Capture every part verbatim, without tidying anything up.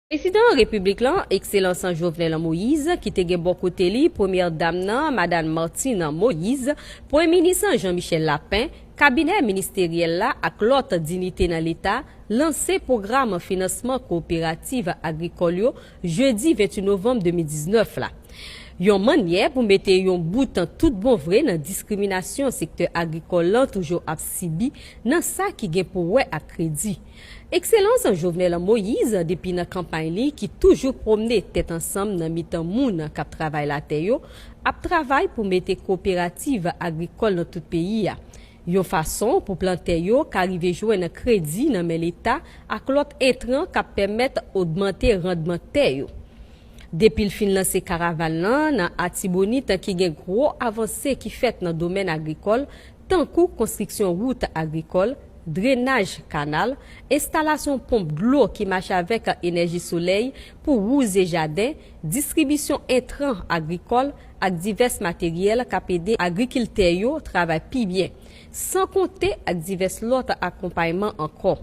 Prezidan Repiblik la, Ekselans Jovenel Moïse, ki te gen bò kote li Premyè Dam nan, Madan Martine Moïse, Premye Minis Jean Michel Lapin, kabinè ministeryèl la ak lòt dinite nan Leta, lanse pwogram finansman kowoperativ agrikòl yo jedi venntuit novanm de mil diznèf la. Yon mannyè pou mete yon bout tout bon vre nan diskriminasyon sektè agrikòl lan toujou ap sibi nan sa ki gen pou wè ak kredi. Ekselans Jovenel Moïse, depi nan kanpay li, ki toujou pwomne tèt ansanm nan mitan moun k ap travay latè yo, ap travay pou mete kowoperativ agrikòl nan tout peyi a. Yon fason pou plantè yo ka rive jwenn kredi nan men Leta ak lòt entran k ap pèmèt ogmante randman tè yo. Depi l fin lanse karavàn lan nan Atibonit, ki gen gwo avanse ki fèt nan domèn agrikòl, tankou konstriksyon wout agrikòl, drenaj kanal, enstalasyon ponp dlo ki mache avèk enèji solèy pou wouze jaden, distribisyon entran agrikòl ak divès materyèl k ap ede agrikiltè yo travay pi byen, san konte ak divès lòt akonpayman ankò.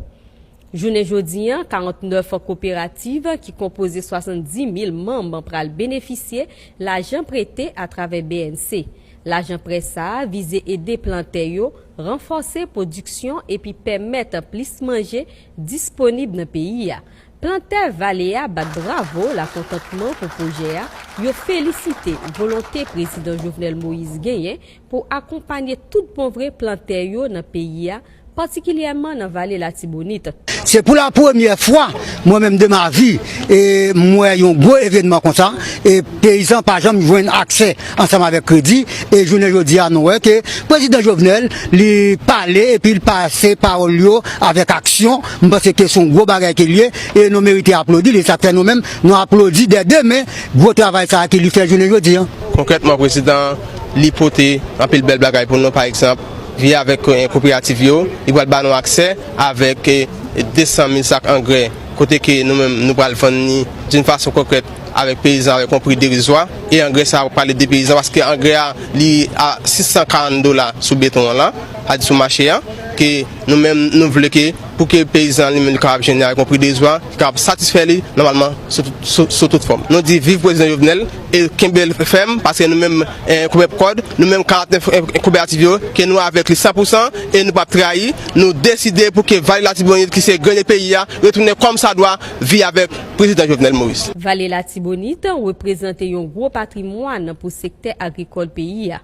Jounen jodi a, karantnèf kowoperativ ki konpoze swasanndimil manm pral benefisye lajan prete atravè B N C. Lajan prè sa a vize ede plantè yo ranfòse pwodiksyon epi pèmèt plis manje disponib nan peyi a. Plantè Vale a bat bravo lakontantman pou pwojè a, yo felisite volonte Prezidan Jovenel Moïse genyen pou akonpanye tout bon vre plantè yo nan peyi a, patikilyèman nan Vale Latibonit. Se pou la premyè fwa, mwen menm de ma vi, e m wè yon gwo evènman konsa, e peyizan pa janm jwenn aksè ansanm avèk kredi, e jounen jodi a nou wè ke Prezidan Jovenel, li pale epi l pase pawòl yo avèk aksyon, m panse ke se yon gwo bagay ke l ye, e nou merite aplodi li, sa k fè nou menm, nou aplodi dè demen gwo travay sa a ke li fè jounen jodi a. Konkrètman, prezidan, li pote anpil bèl bagay pou nou, pa egzanp, vye avèk, eh, kowoperativ yo, li pral ba nou aksè avèk, eh, de san mil sak angrè, kote ke nou menm nou pral vann li d'une façon concrète avèk peyizan avèk yon pri derizwa, e angrè sa a pral ede peyizan paske angrè a li a sis san karant dola sou beton an la, sa di sou mache a, ke nou menm nou vle ke pou ke peyizan li menm li kapab jwenn li avèk yon pri derizwa ki kapab satisfè li nòmalman sou, sou, sou tout fòm. Nou di viv prezidan Jovenel e kenbe l fèm paske nou menm, eh, Kowpepkòd, nou menm karantnèf, eh, kowoperativ yo, ke nou avèk li san pou san e nou p ap trayi. Nou deside pou ke Vale Latibonit, ki se grenn peyi a, retounen kòm sa dwa, vi avèk prezidan Jovenel Moïse. Vale Latibonit reprezante yon gwo patrimwàn pou sektè agrikòl peyi a.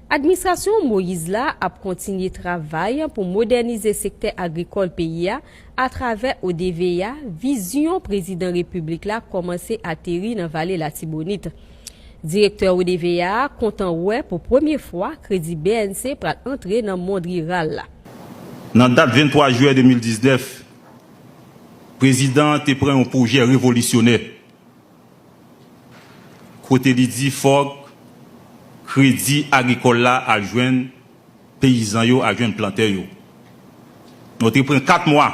Administrasyon Moïse la ap kontinye travay pou modènize sektè agrikòl peyi a atravè O D V A, vizyon prezidan repiblik la kòmanse ateri nan Vale Latibonit. Direktè O D V A a kontan wè pou premye fwa kredi B N C pral antre nan mond riral la. Nan dat venntwa jiyè de mil diznèf, prezidan an te pran yon pwojè revolisyonè kote li di fòk kredi agrikòl la al jwenn peyizan yo, al jwenn plantè yo. Nou te pran kat mwa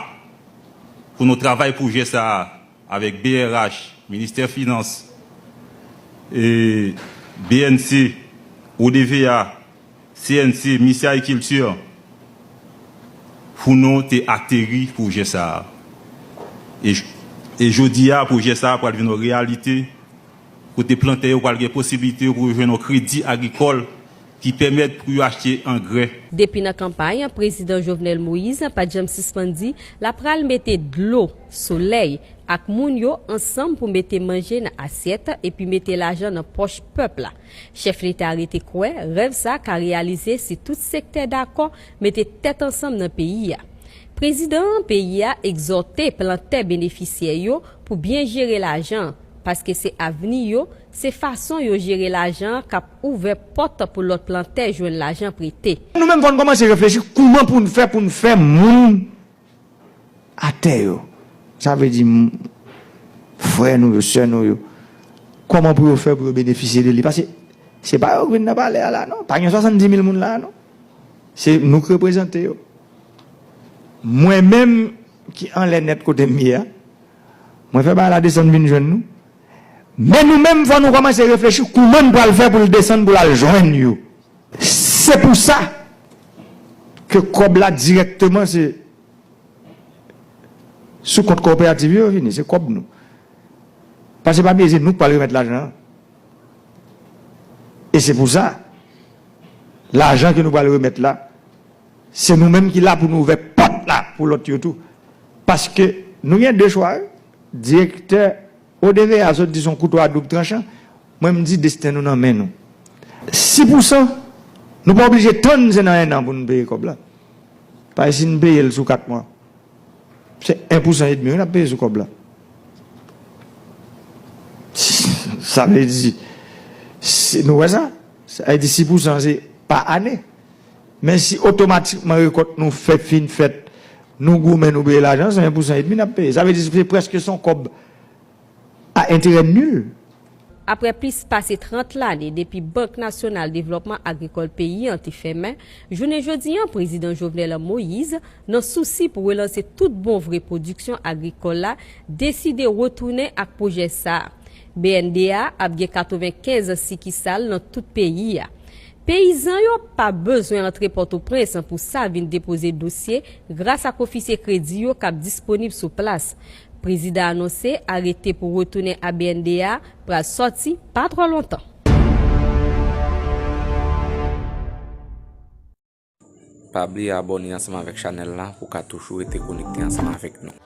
pou nou travay pwojè sa a avèk B R H, Ministè Finans, e, B N C, O D V A, C N C, Minisitè Agrikilti, pou nou te ateri pwojè sa a. E, e jodi a, pwojè sa a pral vin yon reyalite, kote plantè yo pral gen posiblite pou yo jwenn yon kredi agrikòl ki pèmèt pou yo achte angrè. Depi nan kanpay, prezidan Jovenel Moïse pa t janm sispann di l ap pral mete dlo, solèy, ak moun yo ansanm pou mete manje nan asyèt epi mete lajan nan pòch pèp la. Chèf Leta a rete kwè rèv sa a ka reyalize si tout sektè dakò mete tèt ansanm nan peyi a. Prezidan peyi a egzòte plantè benefisyè yo pou byen jere lajan an, paske se avni yo, se fason yo jere lajan an k ap ouvè pòt pou lòt plantè jwenn lajan prete. Nou menm fò n kòmanse reflechi kouman pou n fè pou n fè moun atè yo. Sa vle di m-, frè nou yo, sè nou yo. Kòman pou yo fè pou yo benefisye de li? Paske se pa yo k vin nan palè a la non. Pa gen swasanndimil moun la non. Se nou k reprezante yo. Mwen menm ki anlè nèt kote m ye a, mwen fè bagay la desann vin jwenn nou. Men nou menm fò nou kòmanse reflechi kouman n pral fè pou l desann pou l al jwenn yo. Se pou sa ke kòb la dirèkteman se sou kont kowoperativ yo vini, se kòb nou. Paske pa bliye, se nou k pral remèt lajan an. E se pou sa, lajan ke nou pral remèt la, se nou menm ki la pou nou ouvè pòt la pou lòt yo tou. Paske nou gen de chwa, wi. Direktè O D V A sot di se yon kouto a doub tranchan. Mwen, m di desten nou nan men nou. Sis pousan, nou pa oblije tann se nan en an pou nou peye kòb la. Paske si nou peye l sou kat mwa, se en pousan edmi wi n ap peye sou kòb la. Sa vle di, si nou wè sa, sa vle di sis pousan se pa ane. Men si otomatikman rekòt nou fè, fin fèt, nou goumen, nou peye lajan, se en pousan edmi n ap peye. Sa vle di se prèske se yon kòb a enterè nil. Apre plis pase trant lane depi Bank Nasyonal Devlòpman Agrikòl peyi an te fèmen, jounen jodi an, Prezidan Jovenel Moïse, nan sousi pou relanse tout bon vre pwodiksyon agrikòl la, deside retounen ak pwojè sa a. B N D A ap gen katrevenkenz sikisal nan tout peyi a. Peyizan yo pa bezwen antre Pòtoprens pou sa vin depoze dosye gras ak ofisye kredi yo k ap disponib sou plas. Prezidan anonse arete pou retounen a B N D A pral sòti pa twò lontan. Pa bliye abòne ansanm avèk chanèl la pou w ka toujou rete konekte ansanm avèk nou.